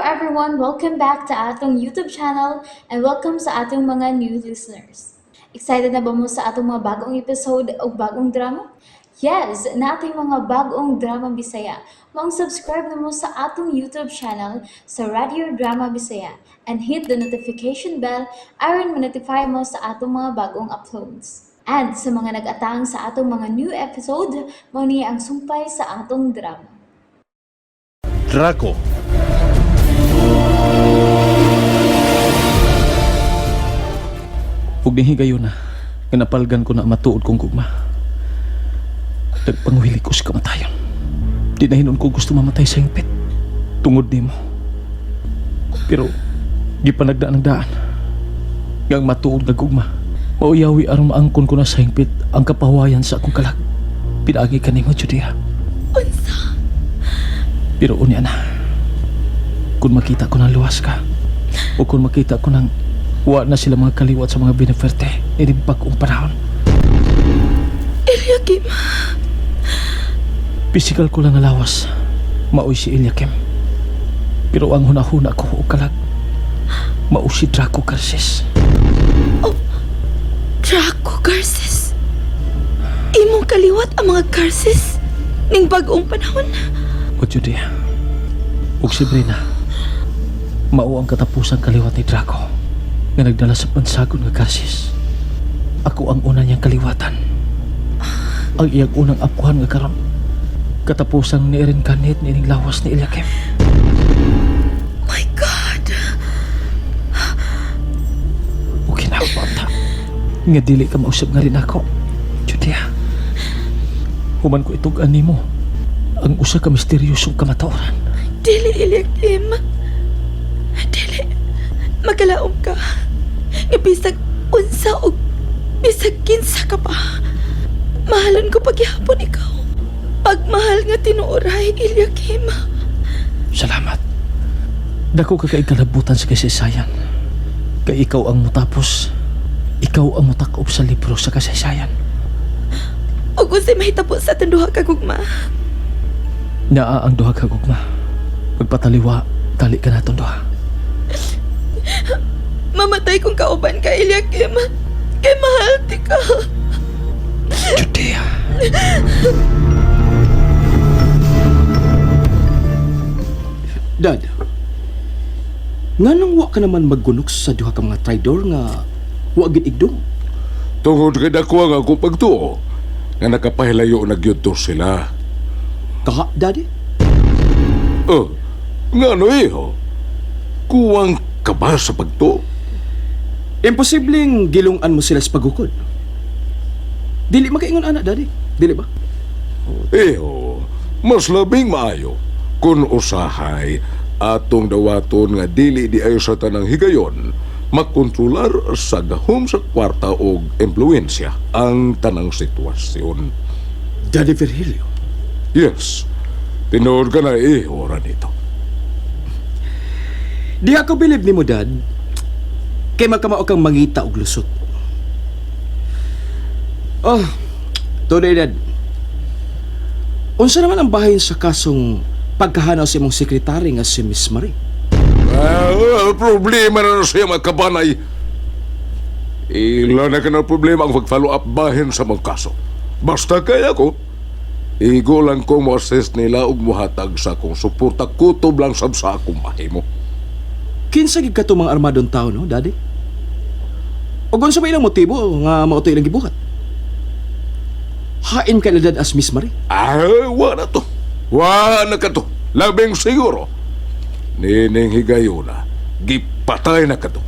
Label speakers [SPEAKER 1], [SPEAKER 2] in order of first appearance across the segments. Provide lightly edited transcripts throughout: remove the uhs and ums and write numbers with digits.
[SPEAKER 1] everyone! Welcome back to atong YouTube channel and welcome sa atong mga new listeners. Excited na ba mo sa atong mga bagong episode o bagong drama? Yes, nating mga bagong drama Bisaya. Maong subscribe na mo sa atong YouTube channel sa Radio Drama Bisaya and hit the notification bell aron ma-notify mo sa atong mga bagong uploads. And sa mga nag-atang sa atong mga new episode, mao ni ang sumpay sa atong drama.
[SPEAKER 2] Draco.
[SPEAKER 3] Ug nihigayon na nga napalgan ko na matuod kong gugma. Nagpangwili ko sa kamatayon. Di na hinon ko gusto mamatay sa hingpit. Tungod nimo. Pero gipanagda ng daan. Nga ang matuod nga gugma. Mauyawi aron maangkon ko na sa hingpit ang kapahuwayan sa akong kalag. Pinaagi ka nimo, Judea.
[SPEAKER 4] Unsa?
[SPEAKER 3] Pero unya na. Kung makita ko ng luwas ka, o kung makita ko ng wa na sila mga kaliwat sa mga bineferte, ining bag-ong panahon.
[SPEAKER 4] Eliakim,
[SPEAKER 3] Pisikal ko lang nga lawas, maoy si Eliakim. Pero ang hunahuna ko o kalag, mao si Draco Garces.
[SPEAKER 4] Draco Garces. Imong kaliwat ang mga Garces ning bag-ong panahon.
[SPEAKER 3] O Judea, ug si Brina, mao ang katapusang kaliwat ni Draco nga nagdala sa pansagon nga Garces. Ako ang una niyang kaliwatan. Ang iyang unang apuhan nga karon. Katapusang ni reincarnate ni ining lawas ni Eliakim.
[SPEAKER 4] My God!
[SPEAKER 3] O kinahapata. Nga dili ka mausap nga rin ako. Judea. Human ko itug-an nimo ang usa ka misteryosong kamataoran.
[SPEAKER 4] Dili, Eliakim. Dili. Magalaom ka. Nga bisag unsa og bisag kinsa ka pa. Mahalon ko paghihapon ikaw. Pagmahal nga tinuoray, Eliakim.
[SPEAKER 3] Salamat. Dako ka kay kalabutan sa kasaysayan. Kay ikaw ang mutapos. Ikaw ang mutakob sa libro sa kasaysayan.
[SPEAKER 4] Ug unsay mahitabo sa atong duha ka gugma.
[SPEAKER 3] Naa ang duha ka gugma. Pagpataliwa, tali ka natong duha.
[SPEAKER 4] Mamatay kung kauban ka, Eliakim. Kay mahal ti ka.
[SPEAKER 3] Judea.
[SPEAKER 5] Dad, nganong wa ka naman maggunok sa duha ka mga traidor nga wa gid igdong?
[SPEAKER 2] Tungod kay dako ang akong pagtuo nga nakapahilayo na gyud to sila.
[SPEAKER 5] Kaha, Daddy?
[SPEAKER 2] Oh, ngano iho? Kuwang ka ba sa pagtuo?
[SPEAKER 5] Imposibleng gilungan mo sila sa pagukod. Dili makaingon ana, Daddy. Dili ba?
[SPEAKER 2] Iho, mas labing maayo kung usahay atong dawaton nga dili di ayo sa tanang higayon makontrolar sa gahom sa kwarta og impluensya ang tanang sitwasyon.
[SPEAKER 5] Daddy Virgilio.
[SPEAKER 2] Yes, tinuod ka na iho nito.
[SPEAKER 5] Di ako bilib nimo, Dad. Kay magkamao kang mangita og lusot. Oh, tunay, Dad. Unsa naman ang bahin sa kasong pagkahanaw sa imong sekretary nga si Miss Marie?
[SPEAKER 2] Ah, problema na siya magkabanay. Ila na ka na problema ang pag-follow up bahin sa mga kaso. Basta kaya ko, igo lang ko mo assist nila ug muhatag sa akong suporta kutob lang sab sa akong mahimo.
[SPEAKER 5] Kinsa gid kato mga armadong tao, no, Daddy? O unsa ba ilang motibo nga mao to ilang gibuhat? Hain ka na, Dad, as Miss Marie.
[SPEAKER 2] Ah, wa na to. Wa na ka to. Labing siguro. Nining higayuna, gipatay na ka to.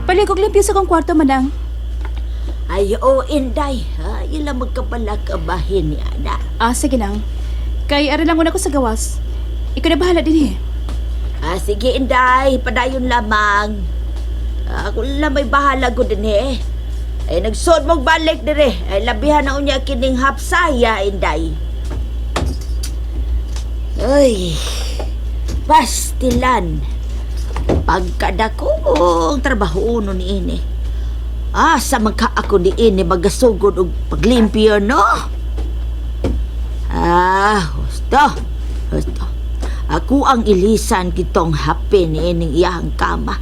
[SPEAKER 6] Paligog limpyo sa kong kwarto, manang.
[SPEAKER 7] Ay, oo, Inday. Ha, ila magkabalakabahin ni Ana.
[SPEAKER 6] Ah, sige nang. Kay ari lang muna ko sa gawas. Ikaw na bahala din eh.
[SPEAKER 7] Ah, sige, Inday. Padayon lamang. Ah, ako lang may bahala ko din eh. Ay, nagsuod mong balik dire. Ay, labihan na unya kining hapsaya, Inday. Ay, pastilan. Pagkadakong trabaho uno ni ini. Ah, sa magka ako ni ini magasugod og paglimpyo, no? Ah, husto. Husto. Ako ang ilisan kitong happy ni ining iyahang kama.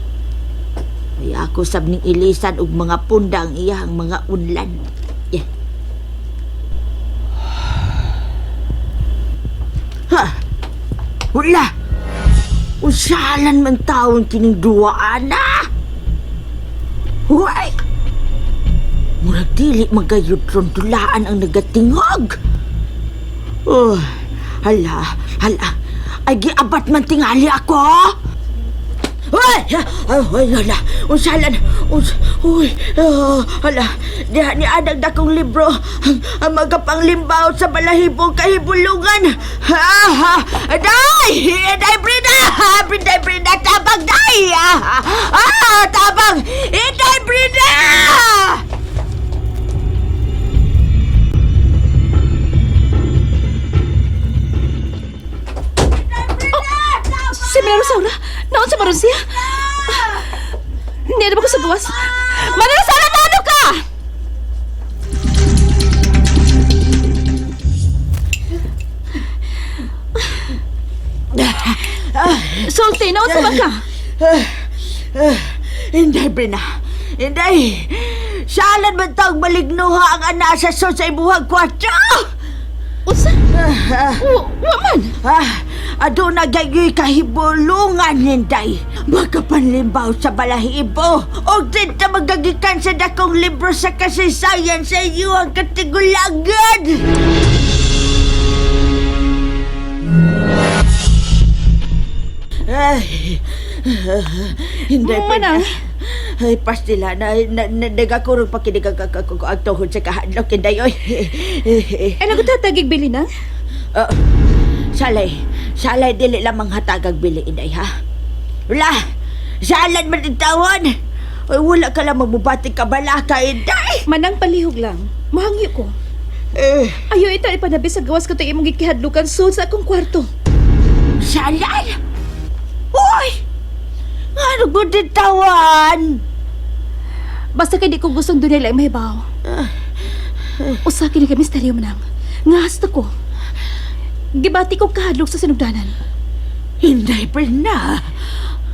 [SPEAKER 7] Ay ako sab ning ilisan og mga punda ang iyahang mga unlan. Yeah. Ha! Wala! Usalan man taon kining duwa ana! Huway! Murag dili magayod ron dulaan ang nagatingog. Oh, hala, hala. Ay, giabat man tingali ako. Uy! Ay, hala. Unsalan. Uy, oh, hala. Diha ni adag dakong libro. Ang magapanglimbaw sa balahibong kahibulungan. Ha, ha. Day! Day, Brenda! Brenda, Brenda, tabang, day! Ah, ah, tabang! Day, Brenda!
[SPEAKER 6] Si Maria Rosaura, naon sa maron siya? Hindi na ba ko sa gawas? Maria Rosaura, paano ka? Sulti, naon sa man ka?
[SPEAKER 7] Hindi, Brina. Hindi. Salan man taong malignuha ang ana sa so sa ibuhag kwarto?
[SPEAKER 6] Unsa? Wa man.
[SPEAKER 7] Ah, aduna gayoy kahibulungan hinday. Makapanlimbaw sa balahibo. O dito magagikan sa dakong libro sa kasaysayan sa iyo ang katigulangan. Ay, hindi pa
[SPEAKER 6] Manang.
[SPEAKER 7] Ay, pastila na, na, na nagakurog pa kinig ang ang tuhod sa kahadlok, hinday, oy.
[SPEAKER 6] Ay, nagutatagig bili na?
[SPEAKER 7] Ah, salay, salay dili lamang hatagag bili inday ha. Wala, salan man ang tawon. Oy, wala ka lang magbubati ka balaka inday.
[SPEAKER 6] Manang palihog lang. Mahangyo ko.
[SPEAKER 7] Eh,
[SPEAKER 6] Ayo ita ipanabi sa gawas ko imong gikihadlukan sud sa akong kwarto.
[SPEAKER 7] salan. Uy! Ano ba din tawan?
[SPEAKER 6] Basta kay di ko gustong dunay laing mahibaw. Usa kini ka misteryo manang. Ngasta ko. Gibati ko kahadlok sa sinugdanan.
[SPEAKER 7] Inday pa na.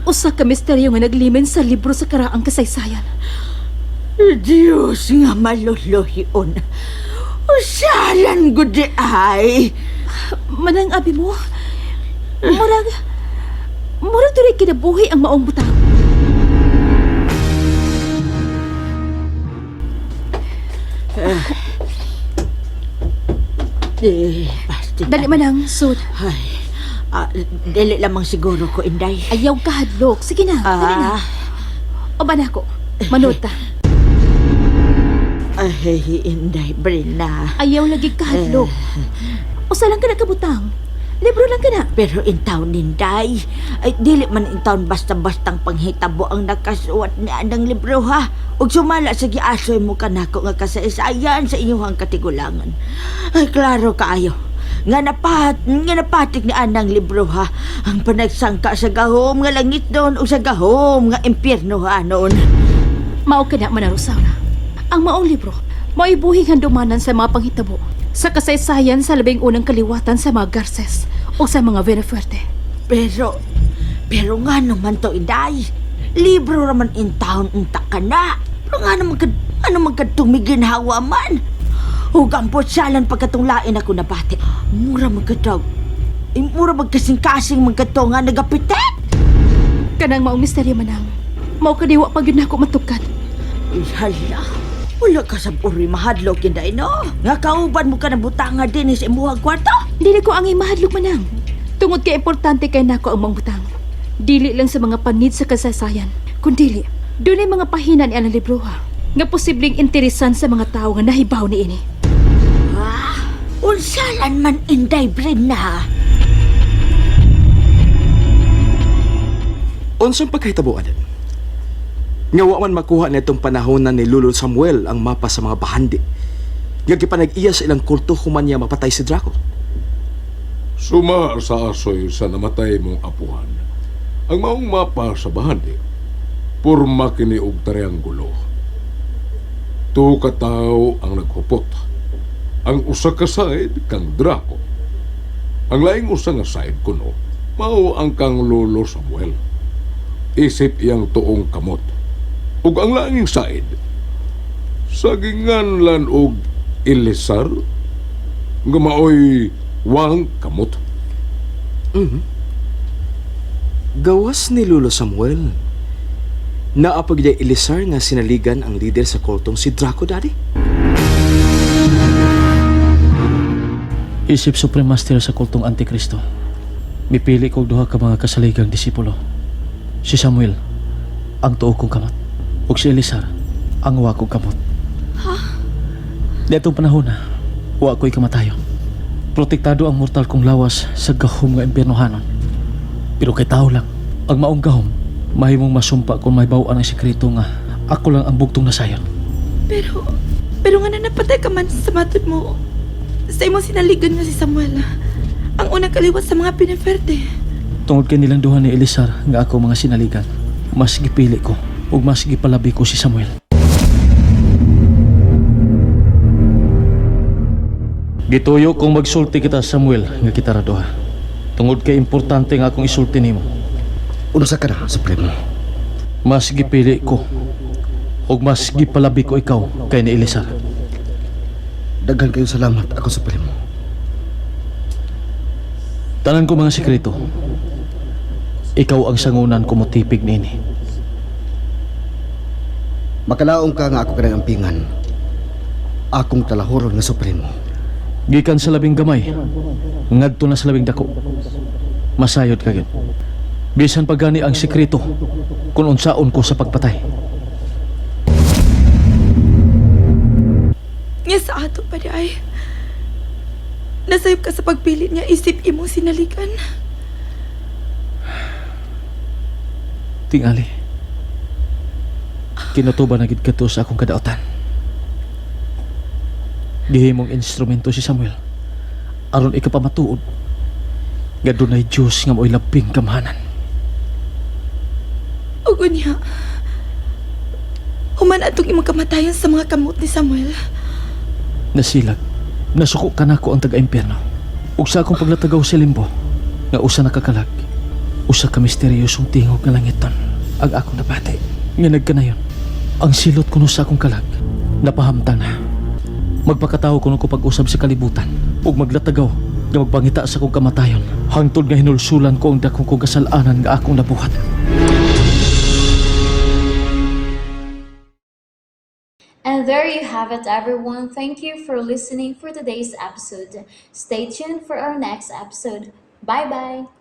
[SPEAKER 6] Usa ka misteryo nga naglimen sa libro sa karaang kasaysayan.
[SPEAKER 7] Diyos nga maluluhion. Usalan gudi ay.
[SPEAKER 6] Manang abi mo. Murag murag dunay kinabuhi ang maong butang.
[SPEAKER 7] Eh, pasti
[SPEAKER 6] Dali manang sud.
[SPEAKER 7] Ay, ah, dili lamang siguro ko, Inday.
[SPEAKER 6] Ayaw kahadlok. Sige na, dali na.
[SPEAKER 7] Ah,
[SPEAKER 6] O ba na ako? Manood ta.
[SPEAKER 7] ay, Inday, Brina.
[SPEAKER 6] Ayaw lagi kahadlok. Usa lang ka na kabutang. Libro lang ka na.
[SPEAKER 7] Pero in town, Inday, ay dili man in town basta-bastang panghitabo ang nakasuwat ni anang libro, ha? Ug sumala sa giasoy mo kanako nga kasaysayan sa inyong katigulangan. Ay, klaro kaayo. Nga napatik ni anang libro, ha? Ang panagsangka sa gahom nga langit doon o sa gahom nga impyerno, ha, noon.
[SPEAKER 6] Mao ka na Manang Rosaura. Ang maong libro, mao'y buhing handumanan sa mga panghitabo sa kasaysayan sa labing unang kaliwatan sa mga Garces o sa mga Venafuerte.
[SPEAKER 7] Pero nga naman to, Inday. Libro raman in town unta ka na. Pero nga naman kad, ano man kad tumiginhawa man. Huwag salan pagkatong lain ako nabati. Mura magkatog. Eh, mura magkasing-kasing magkato nga nagapitit.
[SPEAKER 6] Kanang maong misteryo manang. Mao kadiwa pag yun ako matukan.
[SPEAKER 7] Eh, hala. Wala ka sa uri mahadlok, Inday, no? Nga kauban mo ka ng butanga din sa imuhang kwarto.
[SPEAKER 6] Dili ko ang mahadlok manang. Tungod kay importante kay nako ang maong butang. Dili lang sa mga panid sa kasaysayan, kundili dunay mga pahina ni anang libro ha, nga posibleng interesan sa mga tawo nga nahibaw niini.
[SPEAKER 7] Ah, unsalan man, Inday, Brina.
[SPEAKER 5] Unsang pagkahitabuan? Nga wa man makuha nitong panahon na ni Lolo Samuel ang mapa sa mga bahandi. Nga gipanag-iya sa ilang kulto human niya mapatay si Draco.
[SPEAKER 2] Suma sa asoy sa namatay mong apuhan. Ang maong mapa sa bahandi, purma kini og trianggulo. Tuo ka tawo ang naghupot. Ang usa ka side kang Draco. Ang laing usa nga side kuno, mao ang kang Lolo Samuel. Isip iyang tuong kamot. Ug ang laing side, sagingan lan og Elisar, nga maoy wang kamot.
[SPEAKER 5] Gawas ni Lolo Samuel. Naa pa gyud Elisar nga sinaligan ang leader sa kultong si Draco, Daddy.
[SPEAKER 3] Isip Supreme Master sa kultong Antikristo. Mipili kog duha ka mga kasaligang disipulo. Si Samuel, ang tuo kong kamot. Ug si Elisar, ang wa kong kamot. Ha? Diatong panahon na, wa ko'y kamatayon. Protektado ang mortal kong lawas sa gahom nga impiernohanon. Pero kay tao lang, ang maong gahom, mahimong masumpa kung may bawaan ang sekreto nga ako lang ang bugtong nasayon.
[SPEAKER 4] Pero nga na napatay ka man sa matod mo. Sa imong sinaligan nga si Samuel. Ang unang kaliwat sa mga Pinaferte.
[SPEAKER 3] Tungod kay nilang duha ni Elisar nga ako mga sinaligan, mas gipili ko ug mas gipalabi ko si Samuel. Gituyo kong magsulti kita Samuel nga kita ra duha. Tungod kay importante nga akong isulti nimo.
[SPEAKER 8] Unsa ka na, Supremo?
[SPEAKER 3] Mas gipili ko ug mas gipalabi ko ikaw kay ni Elisar.
[SPEAKER 8] Daghan kayo salamat ako, Supremo.
[SPEAKER 3] Tanan ko mga sekreto. Ikaw ang sangunan ko motipig niini.
[SPEAKER 8] Makalaom ka nga ako kanang ampingan. Akong talahoron nga Supremo.
[SPEAKER 3] Gikan sa labing gamay, ngadto na sa labing dako. Masayod ka gyud. Bisan pa gani ang sekreto kung unsaon ko sa pagpatay.
[SPEAKER 4] Nga sa ato pa di ay. Nasayop ka sa pagpili niya isip imong sinaligan.
[SPEAKER 3] Tingali. Kinutuban na gid kadto sa akong kadautan. Gihimong instrumento si Samuel aron ikapamatuod nga dunay Dios nga mo'y labing gamhanan.
[SPEAKER 4] Ug unya. Human atong imong kamatayon sa mga kamot ni Samuel.
[SPEAKER 3] Nasilag, nasuko ka nako ang taga-impyerno. Ug sa akong paglatagaw sa limbo, nga usa nakakalag, usa ka misteryosong tingog nga langiton ang akong nabati. Nga nagkanayon, ang silot kuno sa akong kalag, napahamtang na. Magpakatawo kuno ko pag-usab sa kalibutan, ug maglatagaw nga magpangita sa akong kamatayon, hangtod nga hinulsulan ko ang dakong kong kasalanan nga akong nabuhat.
[SPEAKER 1] And there you have it, everyone. Thank you for listening for today's episode. Stay tuned for our next episode. Bye bye.